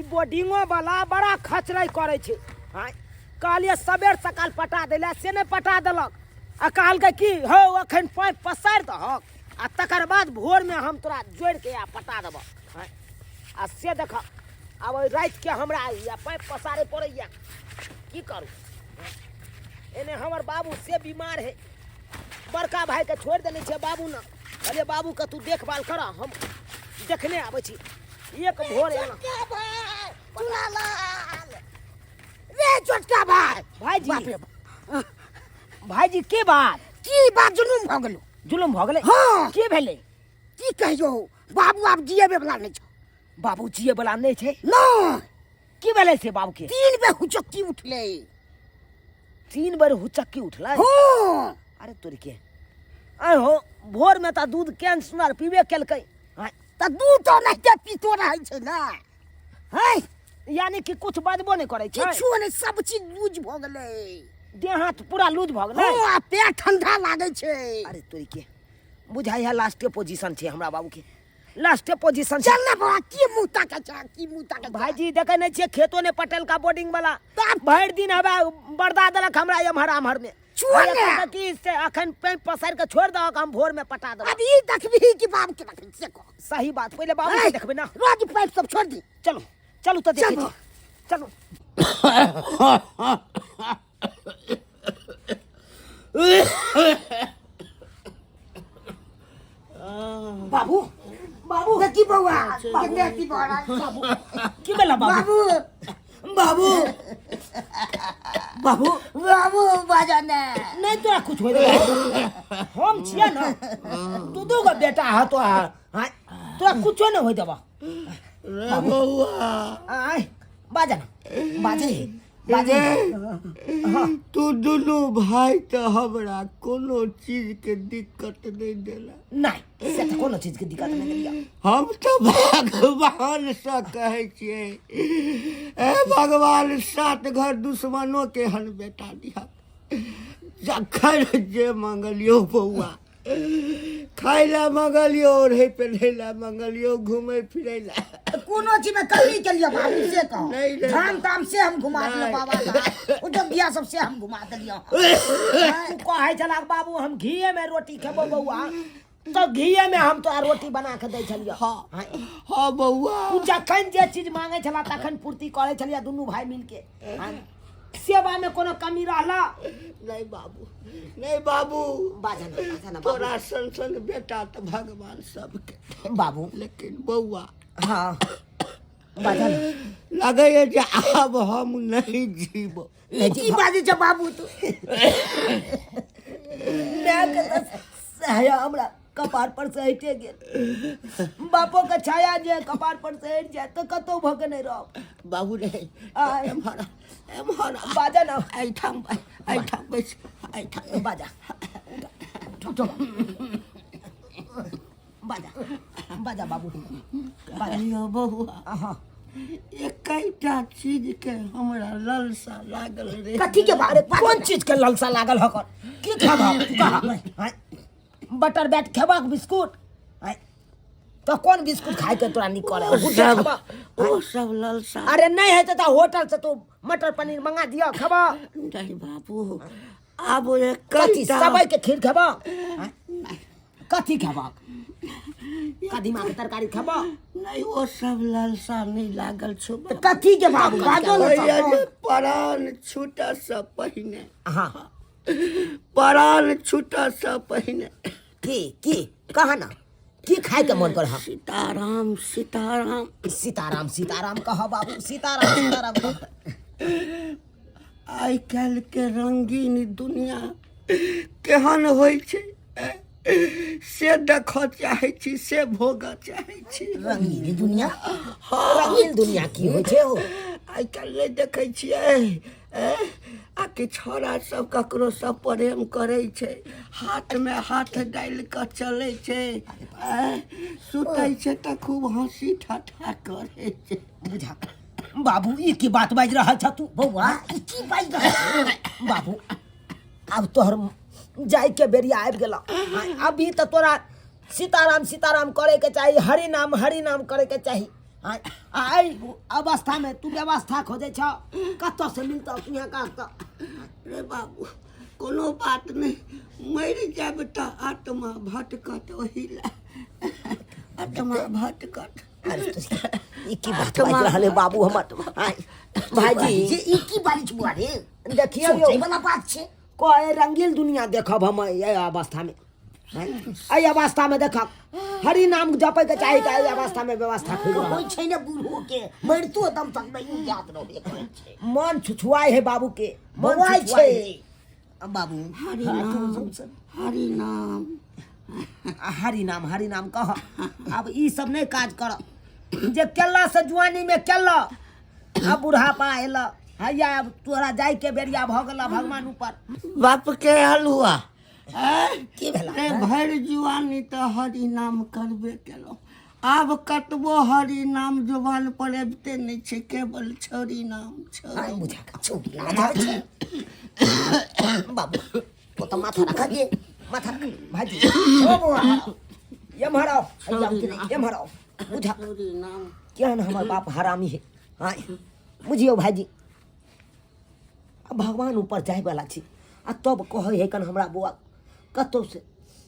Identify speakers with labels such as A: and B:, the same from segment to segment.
A: बोर्डिंगो वाला बड़ा खचराइ करै छै। आँय, कहलियै सबेर सकाल पटा दै लए, से नहि पटा देलक। आ कहलकै कि हौ अखन पाइप पसारि दहक आ तकर बाद भोरमे हम तोरा जोड़िके आ पटा देबह। आँय, आ से देख आब ओहि रातिके हमरा ई पाइप पसारे पड़ैए, की करू। एने हमर बाबू से बीमार है, बड़का भाइके छोड़ि देने छियै बाबू ने, कहलियै बाबूके तू देखभाल कर, हम देखने आबै छी। एक भोर एना
B: रे छोटका भाई,
A: भाईजी,
B: बाप रे बाप।
A: भाईजी के बात?
B: की बात, जुलुम भऽ गेलो।
A: जुलुम भऽ गेलै?
B: हाँ।
A: के भेलै?
B: की कहियो बाबू, आब जियबे वाला नहि छौ।
A: बाबू जिए वाला नहि छै?
B: नहि।
A: की भेलै से बाबू के?
B: 3 बेर हुचक्की उठलै।
A: 3 बेर हुचक्की उठलै?
B: हाँ।
A: अरे तोरी के, आइ हो भोर में तऽ दूध केहन सुनर पीबे केलकै।
B: हाँ, तऽ दूध तऽ ओनाहिते पीतो रहै छै ने।
A: है, यानी कि कुछ बजबो नहि करै छै?
B: किछो नहि, सब चीज लूज भऽ गेलै,
A: देह हाथ पूरा लूज भऽ गेलै।
B: हाँ, आ पेट ठंडा लागै छै।
A: अरे तोरी के, बुझाइ है लास्टे पोजीशन छै हमरा बाबू के, लास्टे पोजीशन
B: छै। चल ना बाबा, की मुँह ताकै छै, की मुँह ताकै छै?
A: भाईजी देखै नहि छियै, खेतो नहि पटेलका बोर्डिंग वाला, भरि दिन हवा बरदा देलक हमरा एम्हर आम्हर में।
B: छोड़ ने।
A: अखन की से अखन पाइप पसारि के छोड़ दहक, हम भोर में पटा देब।
B: अब ई देखबही कि बाबू के देखबही से कह?
A: सही बात, पहिले बाबू के देखबै ना,
B: रोज पाइप सब छोड़ दी।
A: चलू चलू तऽ देखै
B: चलू।
A: छी, चलू। बाबू, बाबू,
B: देखी बौआ, देखी बौआ,
A: बाबू की भेला बाबू?
B: बाबू,
A: बाबू, बाबू,
B: बाबू, बाजा ने।
A: नहीं तोरा कुछ हो, हम छियै ना, दू दू गो बेटा है तो हाँ, तोरा कुछो नहीं हो देबा।
C: रे बौआ,
A: आय बाजा ना, बाजे बाजे।
C: रे तू दुनू भाई तऽ हमरा कोनो चीज के दिक्कत नहीं देला।
A: नहीं, से तऽ कोनो चीज के दिक्कत नहीं देलिया।
C: हम तऽ भगवान से कहै छियै, ए भगवान, 7 घर दुश्मनो के हन बेटा दिहक। जखन जे मंगलियो बौआ, खाय ला मंगलियो, ओढ़े पेन्है ला मंगलियो, घूमै फिरै ला,
B: कोनो चीज में कमी के लिए बाबू से कहो?
C: नहीं, नहीं।
B: धाम ताम से हम घुमा दियो
C: नहीं।
B: बाबा धाम उद्योगिया सब से हम घुमा दिलियो।
A: तू कहै छला बाबू हम घीए में रोटी खेबो बौआ, तो घीए में हम तोरा रोटी बना के दै छलियो।
C: हाँ हाँ बौआ,
A: तू जखन जे चीज मांगे छला तखन पूर्ति करै छलियै दुनू भाई मिलके। हाँ, सेवा में कोनो कमी रहला?
C: नहीं बाबू, नहीं बाबू।
A: बाजा ना, बाजा ना बाबू।
C: तोरा सन सन बेटा तऽ भगवान सबके
A: बाबू,
C: लेकिन बौआ,
A: हाँ बाजा ना,
C: लगैए जे आब हम नहीं जीब।
A: नहीं
B: की बाजै छ बाबू तू?
A: माय के तऽ सहाया हमरा कपार पर से हटे गेल, बापो के छाया जे कपार पर से हटि जाए तऽ कतौ भऽ के नहि रहब।
C: बाबू रे,
A: आय।
C: एम्हर आ, एम्हर आ।
A: बाजा ना।
C: एहिठाम एहिठाम बैस, एहिठाम।
A: बाजा, उठो, बाजा बाजा बाबू, बाजा।
C: कहियो बौआ,
A: हाँ,
C: एकैटा चीज के हमरा ललसा लागल रे।
B: कथी के बारे?
A: कोन चीज के ललसा लागल हकर? की खेबह तू कह? आँय, बटर बैट खेबक बिस्कुट? आँय, तो कौन बिस्कुट खाए के तोरा निक करे?
C: ओ
A: गुड्डे
C: सब
A: खेबह?
C: ओ सब ललसा।
A: अरे नहीं है तो होटल से तू मटर पनीर मंगा दियो, खेबह?
C: नहीं बाबू, आब
A: कथी?
C: एकैटा
A: सबई के खीर खेबह? आँय, कथी खेबह? कदीमा के तरकारी खेबह?
C: नहीं, ओ सब ललसा नहीं लागल छौ बाबू।
B: कथी के बाबू, बाजो ने।
C: होइए जे प्राण छूटऽ से पहिने,
A: हाँ,
C: प्राण छूटऽ से पहिने
A: की की कहा ना, की खाए के मन कर?
C: सीताराम सीताराम।
A: सीताराम सीताराम कह बाबू, सीताराम सीताराम कह।
C: आइ काल्हि के रंगीन दुनिया केहन होइ छै से देखऽ चाहै छी, से भोगऽ चाहै छी।
A: रंगीन दुनिया?
C: हाँ।
A: रंगीन दुनिया की होइ छै हो?
C: आइ काल्हि नहि देखै छियै ए, आ कि छौड़ा सब ककरो सब प्रेम करै छै, हाथमे हाथ डालि कऽ चलै छै, ए, सुतै छै तऽ खूब हँसी ठट्ठा करै छै।
A: बुझा बाबू, ई की बात बाजि रहल छ तू?
B: बौआ, ई की बाजि रहल छ?
A: बाबू, आब तोहर जाय के बेरिया आबि गेल। अभी तऽ तोरा सीताराम सीताराम करे के चाही, हरि नाम हरि नाम करे के चाही। आँय, आ एहि अवस्थामे तू व्यवस्था खोजै छह, कतऽसँ मिलतौ यहाँ कतऽ?
C: रे बाबू, कोनो बात नहि, मरि जायब तऽ आत्मा भटकत, ओहि लए आत्मा भटकत।
A: अरे ई की बात बाजि रहल है बाबू हमर? आँय, भाईजी
B: जे ई की बाजै छै बौआ रे?
A: देखियौ यौ,
B: सोचै वाला बात छै।
A: कहे रंगील दुनिया देखब हम एहि अवस्थामे? एहि अवस्थामे देखब हरि नाम जपै के चाही तऽ एहि अवस्थामे व्यवस्था खुलि रहल।
B: होइ छै ने बूढ़ो के मरितो दम तक नहीं याद रहबे करै छै।
A: मन छुछुआइ है बाबू के, मन
B: बौआइ
A: छुछुआइ
B: छै
A: है।
B: आ बाबू,
C: हरि नाम, हरि नाम,
A: हरि नाम, हरि नाम कह। आब ई सब नहि काज कर जे केला से जुआनी में केला, अब बुढ़ापा एल हैया, अब तोरा जाय के बेरिया भऽ गेल भगवान ऊपर।
C: बाप के हलुआ
A: की भेला?
C: रे, भरि जुआनी तऽ हरि नाम करबे केलहुँ, आब कतबो हरि नाम जुबान पर अबिते नहि छै, केवल छौरी नाम, छौरी।
A: बुझा कऽ
B: छौरी नाम आबै छै बाबू, तो तऽ माथा रखा दे, माथा रख।
A: भाजी, ओ बौआ, एम्हर आओ, हैया एम्हर आओ। बुझा
C: छौरी नाम।
A: केहन हमर बाप हरामी है। हाँ बुझियौ भाईजी, आ भगवान ऊपर जायवला छी आ तब कहै है कन हमरा बौआ कतहु से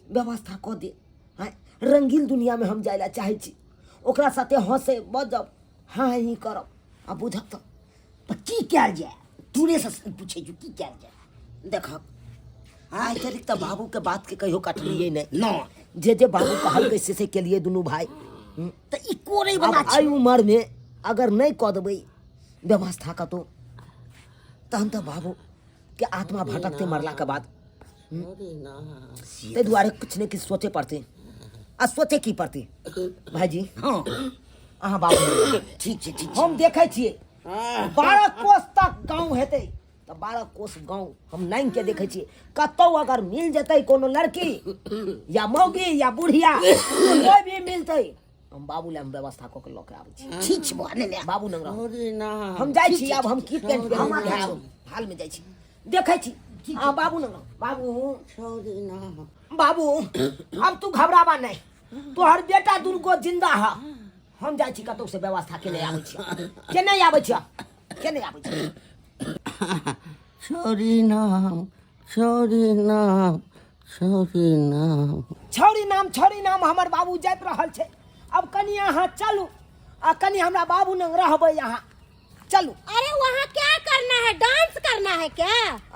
A: व्यवस्था कऽ दे। हाँ, रंगीन दुनियामे हम जाय लए चाहै छी, ओकरा साथे हँसे बजब, हाँ ही करब। आ बुझब तऽ
B: तऽ की कयल जाय? तोरे से पूछै छी, की कयल जाय?
A: देखब, आइ तक तऽ बाबूके बातके कहियो कटलियै नहि।
B: नहि।
A: जे जे बाबू कहलकै से से केलियै दुनू भाय।
B: तऽ ई कोरै वाला
A: आब
B: छै।
A: एहि उमरमे अगर नहि कऽ देबै व्यवस्था कतहु, तहन तऽ बाबूके आत्मा भटकतै मरलाके बाद।
C: छौरी नाम।
A: ताहि दुआरे किछु ने किछु सोचे पड़तै। आ सोचे की पड़तै भाईजी?
B: हँ।
A: अहाँ बाबू
B: ठीक छै, ठीक छै।
A: हम देखै छियै 12 कोस तक गाँव हेतै तऽ 12 कोस गाँव हम नांगि के देखै छियै, कतौ अगर मिल जेतै कोनो लड़की या मौगी या बुढ़िया, कोई भी मिलतै, हम बाबू लए हम व्यवस्था कऽ के लऽ के आबै छी।
B: ठीक छै बौआ, नहि नहि।
A: बाबू नंग रहू।
C: छौरी नाम।
A: हम जाइ छी आब, हम की पेंट
B: हम
A: पहिरब,
B: आबै छी।
A: हाल में जाइ छी, देखै छी। अहाँ बाबू नंग रहू। बाबू,
C: छौरी नाम।
A: बाबू, अब तू घबराबा नहीं, तोहर बेटा दुर्गो जिंदा है। हम जाइ छी, कतौ से व्यवस्था के नहीं आबै छी, के नहीं आबै छी, के नहीं आबै छी।
C: छौरी नाम, छौरी नाम, छौरी नाम,
A: छौरी नाम, छौरी नाम हमर बाबू जाइत रहल छै। अब कनि अहाँ चलू आ कनि हमरा बाबू नंग रहबै, अहाँ चलू।
D: अरे वहाँ क्या करना है, डांस करना है क्या?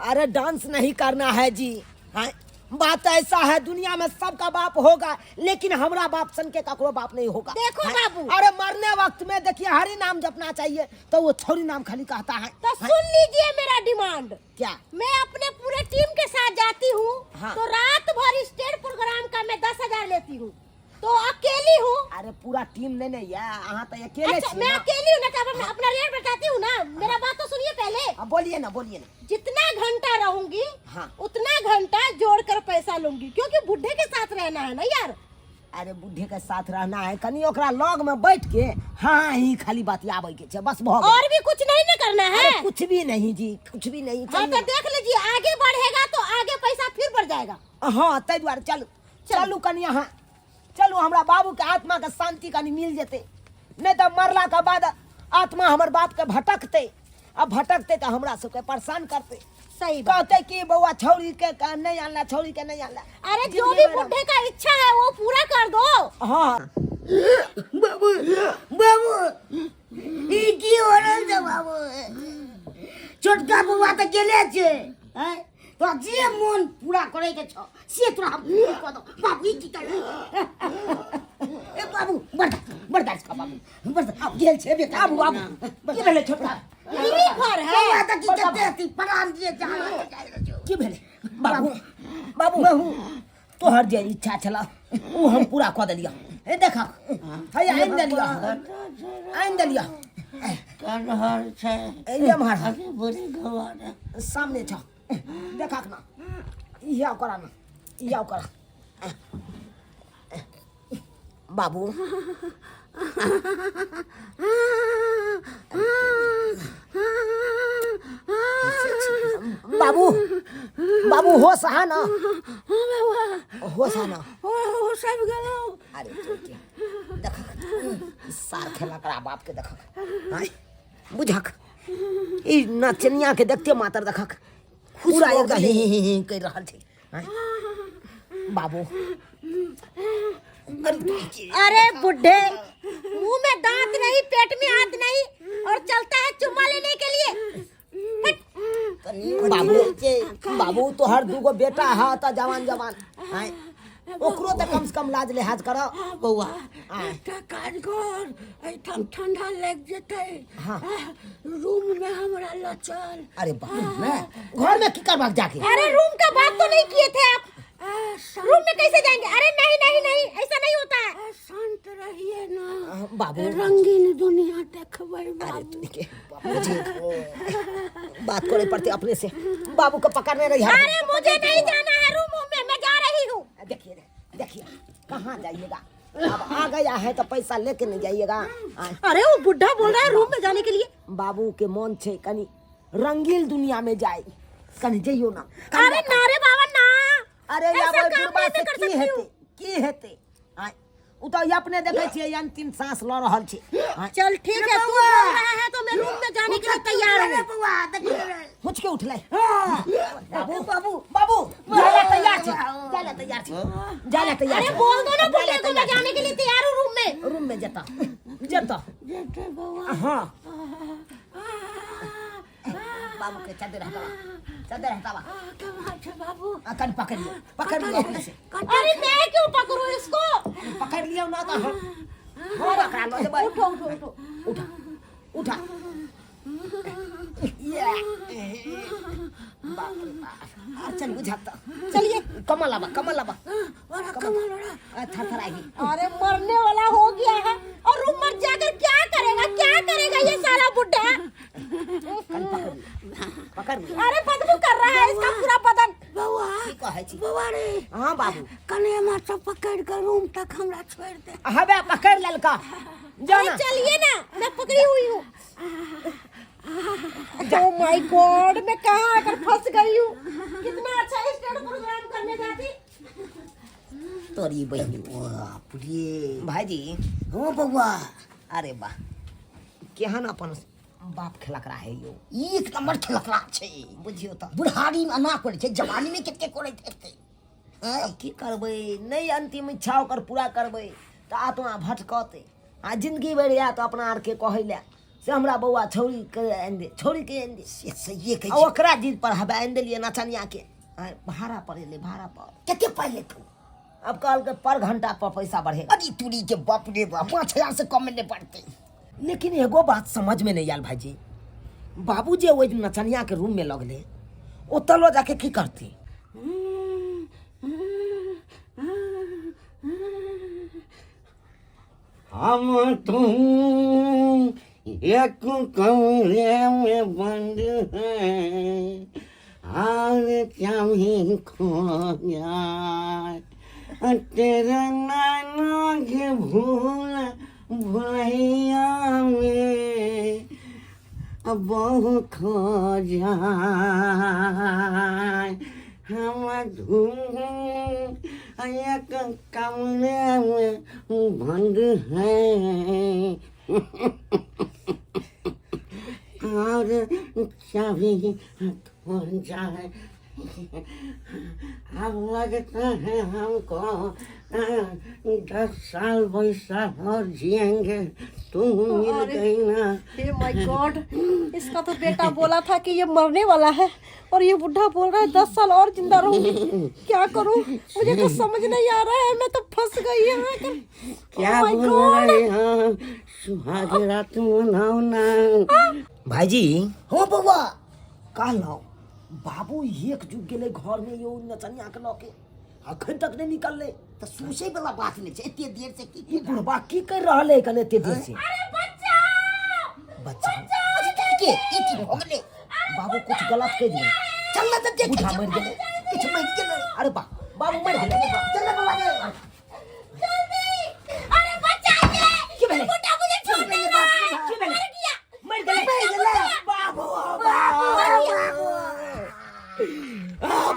A: अरे डांस नहीं करना है जी। हाँ, बात ऐसा है, दुनिया में सबका बाप होगा, लेकिन हमरा बाप सन के ककरो बाप नहीं होगा।
D: देखो
A: हाँ,
D: बाबू।
A: अरे मरने वक्त में देखिए हरि नाम जपना चाहिए तो वो छौरी नाम खाली कहता है।
D: तो सुन लीजिए मेरा डिमांड।
A: क्या?
D: मैं अपने पूरे टीम के साथ जाती हूँ।
A: हाँ।
D: तो रात भर स्टेज प्रोग्राम का मैं 10,000 लेती हूँ, तो अकेली हूँ।
A: अरे पूरा टीम नहीं नहीं है, अहाँ तो अकेले
D: अच्छा
A: छी
D: मैं
A: ना।
D: अकेली हूँ ना, तो अब मैं अपना रेट बताती हूँ ना, मेरा बात तो सुनिए पहले।
A: हाँ, बोलिए ना, बोलिए ना।
D: जितना घंटा रहूंगी,
A: हाँ।
D: उतना घंटा जोड़कर पैसा लूंगी, क्योंकि बुढ़े के साथ रहना है ना यार।
A: अरे बुढ़े के साथ रहना है, कनी ओकरा लग में बैठ के हाँ ही खाली बतियाबै के छै, बस भऽ गेल।
D: और भी कुछ नहीं ना करना है?
A: अरे कुछ भी नहीं जी, कुछ भी नहीं।
D: हाँ तो
A: चलिए।
D: देख लीजिए, आगे बढ़ेगा तो आगे पैसा फिर बढ़ जाएगा।
A: हाँ, ताहि दुआरे चलू, चलू कनी अहाँ चलू, हमरा बाबू के आत्मा के शांति कनी मिल जेतै, नहीं तऽ मरला के बाद आत्मा हमर बाप के भटकतै, आ भटकतै तऽ हमरा सबके परेशान करतै।
D: सही बात।
A: कहतै कि बौआ छौरी के नहीं आनला, छौरी के नहीं आनला।
D: अरे जो
A: जिंदगी
D: भी
A: भर
D: बुढ़े का इच्छा है वो पूरा कर दो।
A: हाँ।
B: बाबू, बाबू, ई की हो रहल छै बाबू? छोटका बौआ तऽ गेले छै, आँय? तोरा जे मोन पूरा करे के छौ से तोरा हम पूरा कऽ दो बाबू। ई की कर, ए बाबू, बर्दाश्त, बर्दाश्त कर बाबू, बर्दाश्त। आब गेल छै बेटा।
A: आबू, आबू। की भेलै छोटका?
D: यही घर है।
B: बौआ तऽ की कते अथी प्राण दिए जान लऽ।
A: की भेलै बाबू? बाबू, तोहर जे इच्छा छला ओ हम पूरा कऽ देलियऽ। हे देख, हे आनि देलियऽ, आनि देलियऽ।
C: कन्हर छै?
A: एम्हर।
C: अरे बड़ी गवार।
A: सामने छ, देखक ना, इएह ओकरा ना, इएह ओकरा। बाबू, बाबू, बाबू, होश आ ना, होश आ ना।
C: ओ सब गेलौ।
A: अरे ठीक है, देख। सार खेला करा बाप के देखक आय बुझक ई नचनिया के देखते मातर देखक पूरा एकदम ही ही ही कहि रहल छै आय बाबू
D: अरे बुढ़े, मुंह में दांत नहीं, पेट में हाथ नहीं, और चलता है चुम्मा लेने के लिए।
A: बाबू बाबू तोहर दूगो बेटा है त जवान जवान आय ओकरो तऽ कम से कम लाज लिहाज कर
C: बौआ एकटा काज कर, एहिठाम ठंडा लागि जेतै।
A: हाँ।
C: रूम में हमरा लऽ चल।
A: अरे बाप रे, घर में की करबाक जाके?
D: अरे रूम का बात तो नहीं किए थे आप, रूम में कैसे जाएंगे? अरे नहीं नहीं नहीं, ऐसा नहीं होता है।
C: शांत रहिए ना
A: बाबू,
C: रंगीन दुनिया देखबै।
A: अरे
C: बाबू
A: के बाबूजी बात करे पड़ते अपने से, बाबू को पकड़ने रही।
D: अरे मुझे नहीं जाना है रूम में, मैं जा रही हूँ।
A: देखिए देखिए कहाँ जाइएगा, अब आ गया है तो पैसा लेके नहीं जाइएगा।
D: अरे वो बुढ़ा बोल रहा है रूम में जाने के लिए।
A: बाबू के मन छे कनी रंगीन दुनिया में जाए, कनी जइयो ना।
D: अरे ना रे बाबा ना।
A: अरे
D: ऐसा
A: यार
D: काम
A: बुढ़बा
D: नहीं
A: से
D: मैं कर
A: की
D: सकती
A: हेते
D: हूँ।
A: की हेते? आय उ तो अपने देखै छियै अंतिम सांस ल रहल छै। आय,
D: चल ठीक है, तू बोल रहा है तो मैं रूम में जाने के लिए तैयार हूँ।
B: बौआ देखिए रे।
A: हुचके उठलै। बाबू बाबू बाबू जाय ला तैयार छै, जाय ला तैयार छै, जाय ला तैयार
D: अरे
A: छै।
D: बोल दो ना
A: जाय ला
D: बुढ़े को, मैं
A: तैयार
D: जाने के लिए तैयार हूँ रूम में।
A: छै। रूम में जेता जेता
C: जेतै बौआ।
A: हाँ बाबू के चादर हटावा, चादर हटावा।
C: केना छै बाबू?
A: आ, कन पकड़ लियो, पकड़ लियो अपने से।
D: अरे मैं क्यों पकड़ूं इसको?
A: पकड़ लियो ना तो हम ओकरा लऽ जेबै।
D: उठो उठो उठो।
A: उठा उठा। ये बाप रे बाप, और चल बुझा तो
D: चलिए।
A: कमल आबा, कमल आबा।
C: ओरा कमल ओरा।
A: थर थर आएगी।
D: अरे मरने वाला हो गया है और रूम में जाकर क्या करेगा, क्या करेगा ये साला बुढ़ा?
A: कन पकड़ लियो, पकड़ लियो।
D: अरे बदबू कर रहा है इसका पूरा बदन।
C: बौआ
A: की कहै छी?
C: बौआ रे।
A: हाँ बाबू।
C: कने माथा पकड़ के रूम तक हमरा छोड़ दे।
A: हबे पकड़ ललका जा
D: अरे
A: ना।
D: चलिए ना, मैं पकड़ी हुई हूँ। ओ my God, मैं कहाँ आकर फंस गई हूँ। कितना अच्छा स्टेट प्रोग्राम करने जाती।
A: तोरी बहिनी
B: बाप रे।
A: भाईजी।
B: हो बौआ।
A: अरे वाह, केहन अपन बाप खेलकरा है यो।
B: एक नंबर खेलकरा छै।
A: बुझियो तऽ
B: बुढ़ारी में एना करै छै, जवानी में कते करैत हेतै।
A: आब की करबै, नहि अंतिम इच्छा ओकर पूरा करबै तऽ आत्मा भटकतै आ जिंदगी भरि आयत अपना आरके कहै लए से हमरा बौआ छौड़ी के आनि दे, छौड़ी के आनि दे।
B: से सहिए कहै
A: आ
B: छी।
A: ओकरा जिद पर हबे आनि देलियै नचनिया के। आ भाड़ा पर एलै, भाड़ा पर
B: कते पाइ लेतौ?
A: अब कहलकै पर घंटा पर पैसा बढ़ेगा।
B: अरे तुरी के बाप रे बाप, 5000 से कम में नहीं पड़ते।
A: लेकिन एगो बात समझ में नहीं आयल भाईजी, बाबू जे ओहि नचनिया के रूम में लगले ओतऽ लऽ जाके की करती?
C: हम तुम एक कमरे में बंद हैं, और चाबी खो जाए तेरे नैना के भूल भुलैया में बहु खो जाए। हम तुम एक कमरे में बंद हैं और चाबी खो जाए। अब लगता है हमको 10 साल वैसा और जिएंगे। तुम मिल
D: अरे।
C: गई ना।
D: हे my God, इसका तो बेटा बोला था कि ये मरने वाला है और ये बुढ़ा बोल रहा है 10 साल और जिंदा रहूंगी। क्या करूं, मुझे तो समझ नहीं आ रहा है, मैं तो फंस गई यहाँ आकर।
C: क्या
D: Oh my
C: बोल
D: God!
C: रहे हो? सुहाग रात मनाओ ना।
A: भाईजी।
B: हो बौआ।
A: कहलहुँ बाबू एक जुग गेलै घर में यो नचनिया के लऽ के, अखन तक नहीं निकललै।
B: तऽ सोचै वाला बात नहि छै, एते देर से की
A: ई बुढ़बा की कर रहल है कने एते देर से?
D: अरे बच्चा,
A: बच्चा
B: के ई की भऽ गेलै?
A: बाबू कुछ गलत कहि दिया।
B: चल ना तऽ देखै
A: बूढ़ा
B: छियै।
A: मरि गेलै।
B: किछु मरि गेलै।
A: अरे बा बाबू मरि गेलै।
B: चल ना बौआ रे।
D: जल्दी, अरे बचाइए,
A: की भेलै?
D: बुढ़ा मुझे छोड़ नहीं रहा है।
A: की भेलै?
D: मर गया।
A: मरि गेलै।
B: मरि गेलै।
A: बाबू
B: बाबू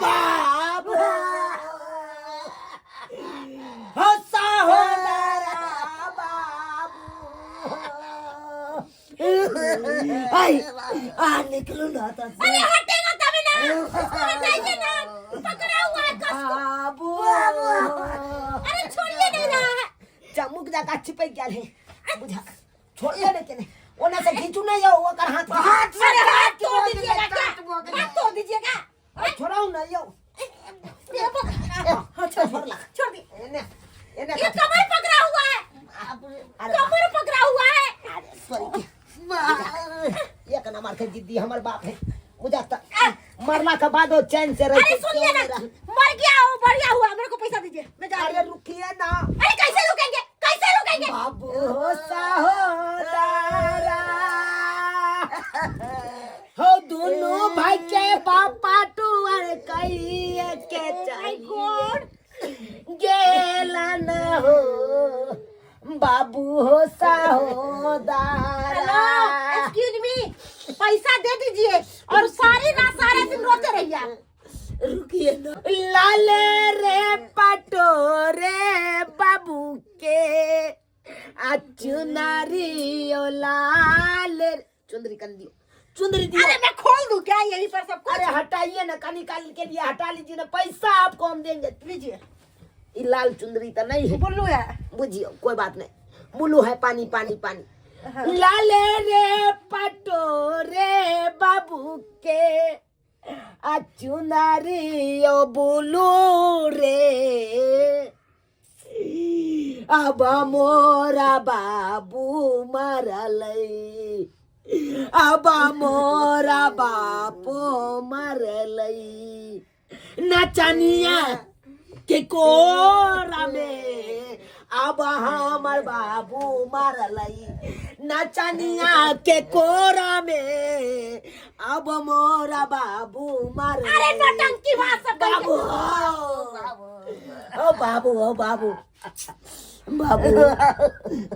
A: बाबू हो सहोदरा बाबू।
C: आई आ निकलू ना त
D: अरे हटेगा तभी ना, इसको हटाइए ना, पकड़ा हुआ है कस को।
A: बाबू।
D: अरे छोड़िए नहीं रहा है।
A: चमुक जका चिपक गेल है, बुझा छोड़िए नहीं के नहीं ओना से घीचू नहीं जाओ ओकर हाथ
B: हाथ से
D: अरे हाथ
B: काट
D: तोड़
B: भऽ गेलै,
D: दीजिएगा क्या?
B: काट भऽ गेलै।
D: हाथ तोड़ दीजिएगा।
A: छोड़ाऊ ना यौ।
D: ये हाँ, छोड़ दिए, छोड़ दिए।
A: एने एने
D: ये कमर पकड़ा हुआ है,
A: अरे
D: कमर पकड़ा हुआ है।
A: अरे सॉरी, एक नंबर के जिद्दी हमर बाप है, बुझा त मरला के बाद वो चैन से रह।
D: अरे सुनिए ना, मर गया हो बढ़िया हुआ, मेरे को पैसा दीजिए, मैं जा रही
A: अरे
D: हूँ।
A: रुकिए ना।
D: अरे कैसे रुकेंगे, कैसे रुकेंगे?
A: बाबू हो सहोदरा हो दोनों भाई के पापा टुअर कई के
D: my God.
A: गेला न हो बाबू हो सहोदरा।
D: हेलो एक्सक्यूज मी, पैसा दे दीजिए और सारी रात सारे दिन रोते रहिए आप।
C: रुकिए ना।
A: लाल रे पटोरे बाबू के आ चुनरी ओ लाल चुंदरी कन दियो, चुंदरी दियो।
D: अरे मैं खोल दूं क्या यहीं पर सब कुछ?
A: अरे हटाइए ना, कनी निकाल के लिए हटा लीजिए ना, पैसा आपको हम देंगे।
D: लीजिए।
A: ये लाल चुंदरी तो नहीं है,
D: बुल्लू है,
A: बुझियो कोई बात नहीं, बुलू है। पानी पानी पानी। लाल रे पटोरे बाबू के आ चुनरी ओ बुलू रे, अब मोरा बाबू मरलै, अब मोरा बापो मरलै, नचनिया के कोरा में अब हमर बाबू मरलै, नचनिया के कोरा में अब मोरा बाबू मरलै।
D: अरे नौटंकी बात सब
A: बाबू ओ बाबू ओ बाबू बाबू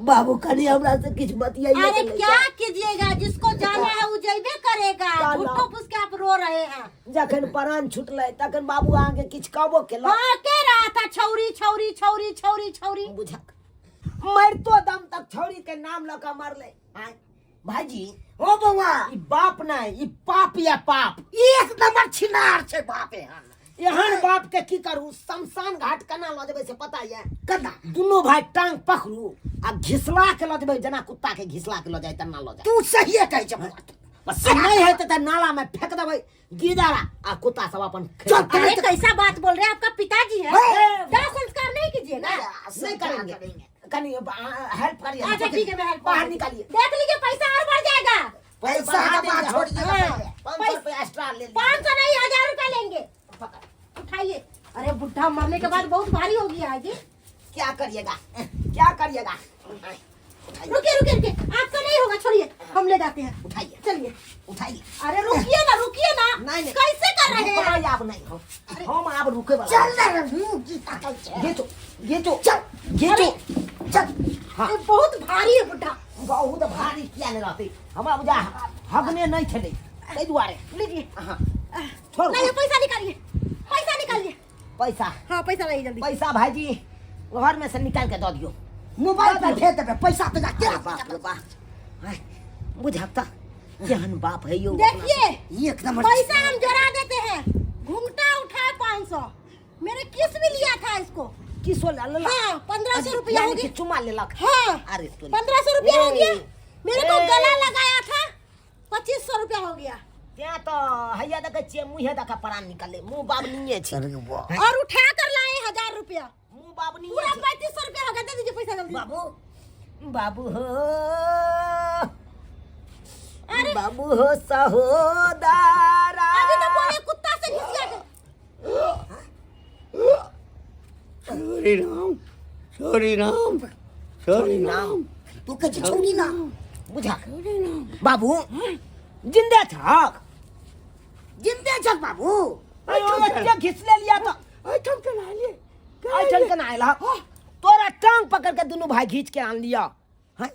A: बाबू कनी हमरा से किछु बतियाइए।
D: अरे क्या कीजिएगा, जिसको जाना है वो जइबे करेगा,
A: चलो।
D: झूठो फूस के आप रो रहे हैं।
A: जखन प्राण छुटलै तखन बाबू अहाँके किछु कहबो केलक?
D: हाँ कह रहा था छौरी छौरी छौरी छौरी छौरी।
A: बुझक मरतो दम तक छौरी के नाम लऽ कऽ मरलै। आँय भाईजी।
B: ओ बौआ,
A: ई बाप नहि, ई पाप या पाप।
B: एक नंबर छिनार छै बाप एहन।
A: एहन बाप के की करू, शमशान घाट केना लऽ जेबै से पता ये?
B: कना?
A: दुनू भाई टांग पकड़ू आ घिसला के लऽ जेबै, जेना कुत्ता के घिसला के लऽ जाय तेना लऽ जाय।
B: तू सहिए कहै छै बौआ।
A: बस नहि हेतै तऽ नाला में फेंक देबै, गिदड़ आ कुत्ता सब अपन
B: चल।
D: अरे कैसा बात बोल रहे हैं, आपका पिताजी है, दाह संस्कार नहीं कीजिएगा?
A: नहीं करेंगे, कनी हेल्प करिए।
D: अच्छा ठीक है, मैं हेल्प
A: बाहर निकालिए।
D: देख लीजिए पैसा और बढ़ जाएगा।
B: पैसा के बात छोड़िए।
A: 500 रुपया एक्स्ट्रा ले लीजिए।
D: 500 नहीं, 1000 रुपया लेंगे, उठाइए। अरे बुढ़ा मरने के बाद बहुत भारी हो गया है जी।
A: क्या करिएगा, क्या करिएगा?
D: रुकिए रुकिए रुकिए, आपका नहीं होगा, छोड़िए, हम ले जाते हैं।
A: उठाइए।
D: चलिए।
A: उठाइए।
D: अरे रुकिए ना, रुकिए ना।
A: नहीं, नहीं।
D: कैसे कर रहे हैं?
A: रुकना अब नहीं, हम आब रुके वाला।
B: चल ना रे, मुँह की ताकै छै।
A: घीचो घीचो।
B: चल।
A: घीचो।
B: चल।
A: हाँ।
D: ये बहुत भारी है बुढ़ा।
A: बहुत भारी किया नहीं रहते, हमरा बुझा हगने नहीं छलै ताहि दुआरे।
D: लीजिए।
A: हाँ छोड़ू।
D: नहीं पैसा निकालिए, पैसा निकालिए।
A: पैसा?
D: हाँ पैसा लाइए जल्दी।
A: पैसा भाईजी घर में से निकाल के दऽ दियौ।
B: मोबाइल पर भेज देबै पैसा तो जा।
A: अरे बाप रे बाप, बुझक तऽ केहन बाप है यौ।
D: देखिए
B: एक नंबर।
D: पैसा हम जरा देते हैं, घूंघटा उठाए 500, मेरे किस भी लिया था इसको।
A: किसो ले लेलक?
D: हाँ 1500 रुपया हो
A: यानी कि
D: गया।
A: चुमा लेलक?
D: हाँ।
A: अरे तोरी।
D: 1500 रुपया हो गया।
A: ए।
D: मेरे को
A: ए।
D: गला लगाया था, 2500 रुपया हो गया।
A: तें तऽ हैया देखै छियै, मुँहे दऽ कऽ प्राण निकललै, मुँह बाबनिये छै।
B: अरे वाह।
D: और उठा कर लाए 1000 रुपया।
A: मुँह बाबनिये
D: पूरा
A: छै।
D: 3500 रुपया हो गया, दे दीजिए पैसा जल्दी।
A: बाबू बाबू हो।
D: अरे।
A: बाबू हो सहोदरा।
D: अभी तो बोले कुत्ता से घिसिया के।
C: छोरी राम, छोरी राम, छोरी राम।
B: तू कहै छै छौरी ना।
A: बुझा बाबू जिंदे छक?
B: जिंदे छक बाबू।
A: एते घिस ले लिया तो
C: एहिठाम केना एलियै?
A: एहिठाम केना अयलहक? तोरा टांग पकड़ के दुनू भाई घीच के आन लिया हैं,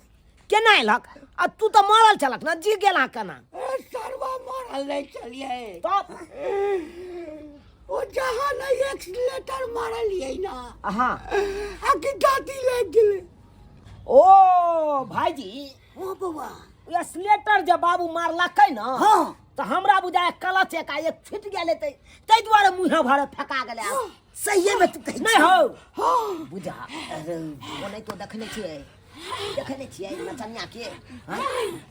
A: केना अयलहक? आ तू तऽ मरल छलक ना, जी गेला केना?
C: ए सरवा, मरल नहि छलियै।
A: तब?
C: ओ जहाँ नहि एक्सीलेटर मारलियै ना
A: हाँ
C: आ कि दाँती लागि गेलै।
A: ओ भाईजी।
B: ओ बौआ।
A: ओ स्लेटर जे बाबू मारलकै ने,
B: हँ।
A: तऽ हमरा बुझाय कलच एकाएक छुटि गेल हेतै, ताहि दुआरे मुँहे भरे फेका गेलै। आब
B: सहिए में तू कहै
A: नहि हौ।
C: हँ।
A: बुझा ओनाहितो तो देखने छियै, देखने छियै नचनिया के। हँ?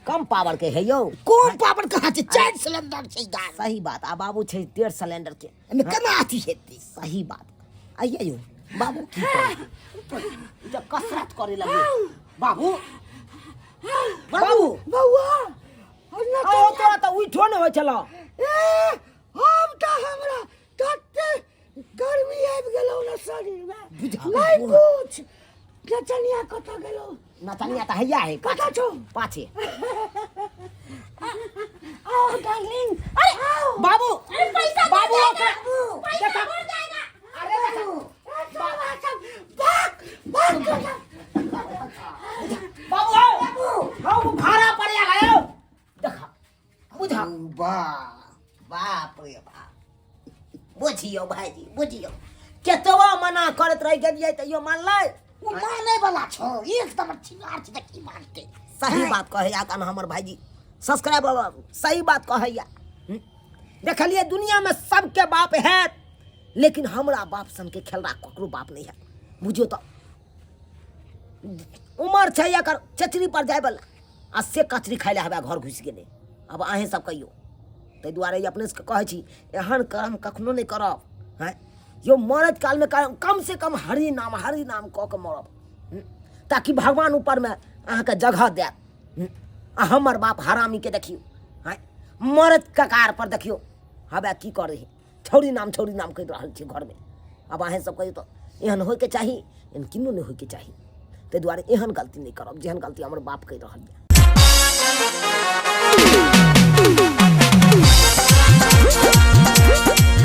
A: कम पावर के है यौ?
B: कोन पावर कहाँ छै, 4 सिलेंडर छै गाड़ी।
A: सही बात। आ बाबू छै 1.5 सिलेंडर के,
B: एहिमे केना अथी हेतै?
A: सही बात। आइए यौ बाबू, की करै? ई तऽ कसरत करे लगे बाबू। बाबू।
C: बौआ।
A: आओ, तोरा तऽ उठो नहि होइ छलौ।
C: ए, हम तऽ हमरा तते गर्मी आबि गेलौ ने शरीरमे।
A: बुझा।
C: नहि पूछ, नचनिया कतऽ गेलौ?
A: नचनिया तऽ हैया है।
C: कतऽ छौ?
A: पाछे।
C: आओ डार्लिंग।
D: अरे
C: आओ।
A: बाबू।
D: अरे पैसा
A: बाबू,
D: बढ़ जाएगा।
A: ओकरा
D: पैसा
A: देखा।
D: बढ़ जाएगा।
A: अरे देखा।
C: भाग भाग।
A: बाबू आओ। बाबू भाड़ा पर आ गयो, देखा बुझा।
B: बा बाप रे बाप, बुझियौ भाईजी, बुझियौ।
A: केतबा मना करैत रहि गेलियै तैयो मानलै?
B: ओ मानै वाला छौ, एक नंबर छिनार छै, तऽ की मानतै?
A: सही बात कहैया तहन हमर भाईजी सब्सक्राइबर सही बात कहैया। देखलियै, दुनियामे सबके बाप हैत, लेकिन हमरा बाप सनके खेलरा ककरो बाप नहि हैत। बुझियौ तऽ उमर छै एकर चचरी पर जायवला, आ से कचरी खाय लए हवा घर घुसि गेलै। आब अहेँ सब कहियौ। ताहि दुआरे ई अपने सबके कहै छी, एहन कर्म कखनो नहि करब। हँ यौ, मरैत कालमे कम से कम हरि नाम हरि नाम कऽ के मरब, ताकि भगवान ऊपरमे अहाँके जगह देत। आ हमर बाप हरामीके देखियौ, हँ, मरैत ककार पर देखियौ हवे की करै है, छौरी नाम छौरी नाम कहि रहल छै घरमे। आब अहेँ सब कहियौ तऽ एहन होइके चाही? एहन किन्नो नहि होइके चाही। ताहि दुआरे एहन गलती नहि करब जेहन गलती हमर बाप कहि रहल यऽ।